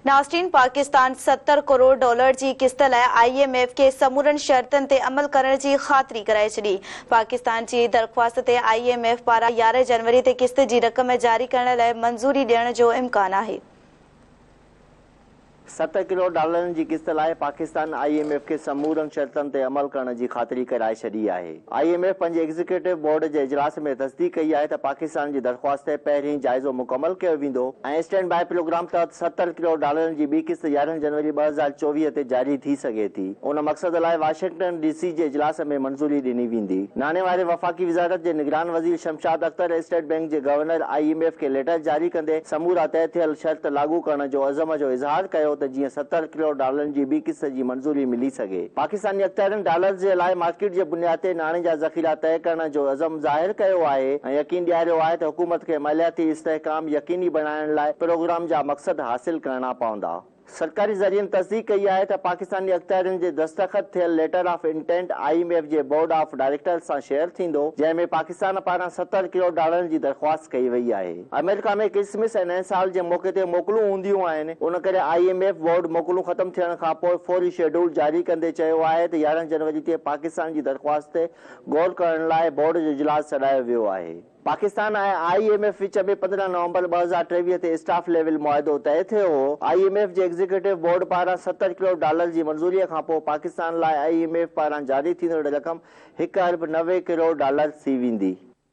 ناظرين پاڪستان 70 ڪروڙ ڊالر جي قسط لاء I M F کي سمورن شرطن تي عمل ڪرڻ جي خاطري ڪرائي ڇڏي. پاڪستان جي درخواست تي I M F پاران 11 جنوري تي قسط جي رقم جاري ڪرڻ لاء منظوري ڏيڻ جو امڪان آهي. 70 ڪروڙ ڊالرن جي قسط لاء پاڪستان I M F کي سمورن شرطن تي عمل ڪرڻ جي خاطري ڪرائي ڇڏي آهي. I M F پنهنجي ايگزيڪيوٽو بورڊ جي اجلاس ۾ تصديق ڪئي آهي ته پاڪستان جي درخواست تي پهرين جائزو مڪمل ڪيو ويندو ۽ اسٽينڊ باء پروگرام تحت 70 ڪروڙ ڊالرن جي ٻي قسط 11 جنوري 2024 تي جاري ٿي سگهي ٿي. ان مقصد لاء واشنگٽن ڊي سي جي اجلاس ۾ منظوري ڏني ويندي. ناڻي واري وفاقي وزارت جي نگران وزير شمشاد اختر اسٽيٽ بئنڪ جي گورنر I M F کي ليٽر جاري ڪندي سمورا طئي ٿيل شرط لاڳو ڪرڻ جو عزم جو اظهار ڪيو ته جيئن 70 ڪروڙ ڊالرن جي ٻي قسط جي منظوري ملي سگهي. پاڪستاني اختيارين ڊالرز جي لاء مارڪيٽ جي بنياد تي ناڻي جا ذخيرا طئي ڪرڻ جو عزم ظاهر ڪيو آهي ۽ يقين ڏياريو آهي ته حڪومت کي مالياتي استحڪام يقيني بڻائڻ لاء پروگرام جا مقصد حاصل ڪرڻا پوندا. سرڪاري ذريعن تصديق ڪئي آهي ته پاڪستاني اختيارين جي دستخط ٿيل letter of intent I M F جي بورڊ آف ڊائريڪٽرز سان شيئر ٿيندو، جنهن ۾ پاڪستان پاران 70 ڪروڙ ڊالرن جي درخواست ڪئي وئي آهي. آمريڪا ۾ ڪرسمس ۽ نئين سال جي موقعي تي موڪلون هونديون آهن، ان ڪري I M F board موڪلون ختم ٿيڻ کانپوء فوري شيڊول جاري ڪندي چيو آهي ته 11 جنوري تي پاڪستان جي درخواست تي غور ڪرڻ لاء بورڊ جو اجلاس سڏايو ويو آهي. پاڪستان ۽ I M F وچ ۾ 15 نومبر 2023 تي اسٽاف ليول معاهدو طئي ٿيو هو. I M F جي ايگزيڪيوٽو بورڊ پاران 70 ڪروڙ ڊالر جي منظوري کانپوء پاڪستان لاء I M F پاران جاري ٿيندڙ رقم هڪ ارب 90 ڪروڙ ڊالر ٿي ويندي.